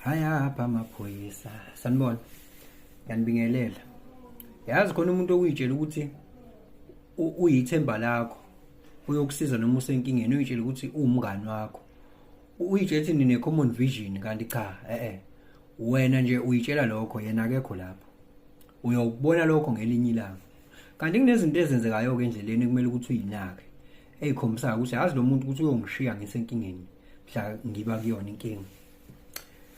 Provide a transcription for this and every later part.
Hayapha amaphoyisa. Sanibona. Ngiyanibingelela. Yazi khona umuntu okuyitshela ukuthi uyithemba lakho, uyokusiza noma usenkingeni, uyitshela ukuthi uwumngani wakho. Uyitshela ukuthi nine common vision, kanti cha, eh eh. Wena nje uyitshela lokho, yena akekho lapho. Uyokubona lokho ngelinye ilanga. Kanti kunezinto ezenzekayo ke endleleni kumele ukuthi uyinake, eyikhombisayo ukuthi yazi lo muntu ukuthi uyongishiya ngisenkingeni mhla ngiba kuyona inkinga.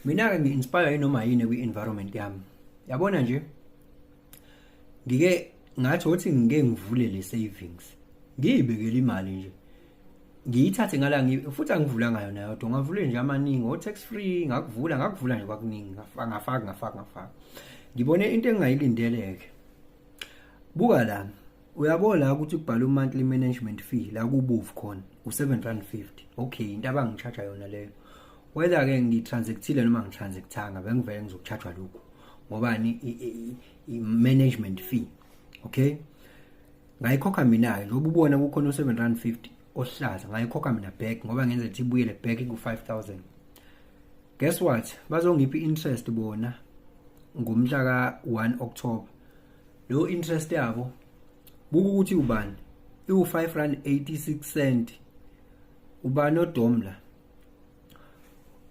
Mina-ke ngi-inspire yinoma yini kwi-environment yami. Yabona nje, ngike ngathi othi ngike ngivule le savings, ngiyibekele imali nje, ngiyithathe ngala, futhi angivulanga yona yodwa, ngavule nje amaningi o-tax free, ngakuvula ngakuvula nje kwakuningi, ngafaka ngafaka ngafaka ngafaka. Ngibone into engingayilindele-ke. Buka la, uyabona la ukuthi kubhalwe monthly management fee la kubovu khona u-R7.50. Okay, into abangi-charge yona leyo. Whether ke ngi-transactile noma ngi-transactanga, bengivele ngizoku-chargewa lokhu. Ngobani? I-management fee. Okay? Ngayikhokha mina-ke njengoba ubona kukhona u-R7.50 ohlaza, ngayikhokha mina back ngoba ngenza ukuthi ibuyele back ku-5000. Guess what? Bazongipha i-interest bona ngomhla ka-1 October. Lo interest yabo, buka ukuthi ubani, iwu-R5.86. Ubani odomla?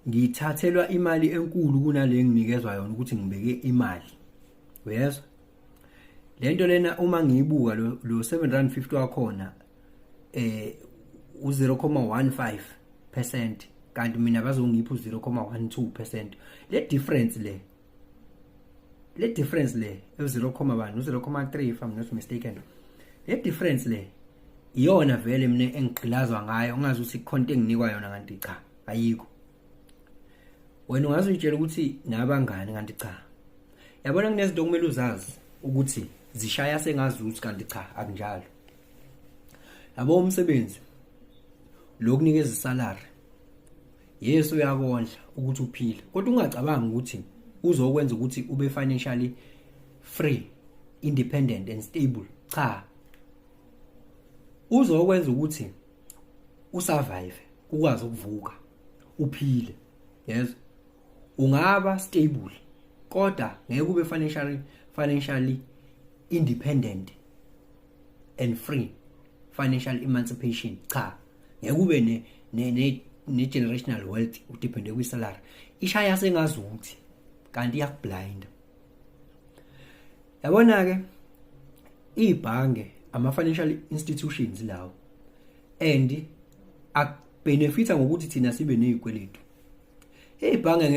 Ngithathelwa imali enkulu kunale enginikezwa yona ukuthi ngibeke imali. Uyezwa lento lena? Uma ngiyibuka lo R7.50 wakhona, u-0.15%, kanti mina bazongipha u-0.12%. Le difference le, le difference le u-0, bani, u-0.3 if I'm not mistaken. Le difference le iyona vele mina engigqilazwa ngayo, ungazi ukuthi kukhona into enginikwa yona, kanti cha, ayikho. Wena ungaze uyitshela ukuthi nabangani, kanti cha. Yabona, kunezinto okumele uzazi ukuthi zishaya sengazuthi, kanti cha, akunjalo. Yabo, umsebenzi lokunikeza i-salary, yes, uyakondla ukuthi uphile, kodwa ungacabangi ukuthi uzokwenza ukuthi ube financially free, independent and stable. Cha, uzokwenza ukuthi u-survive, ukwazi ukuvuka uphile. Yes, ungaba stable, kodwa ngeke ube financially independent and free, financial emancipation. Cha, ngeke ube ne generational wealth u-depende kwi-salary. Ishaya sengazuthi, kanti iyaku-blinda. Yabona ke, ibhange, ama financial institutions lawo, and aku-benefita ngokuthi thina sibe nezikweletu. Ibhange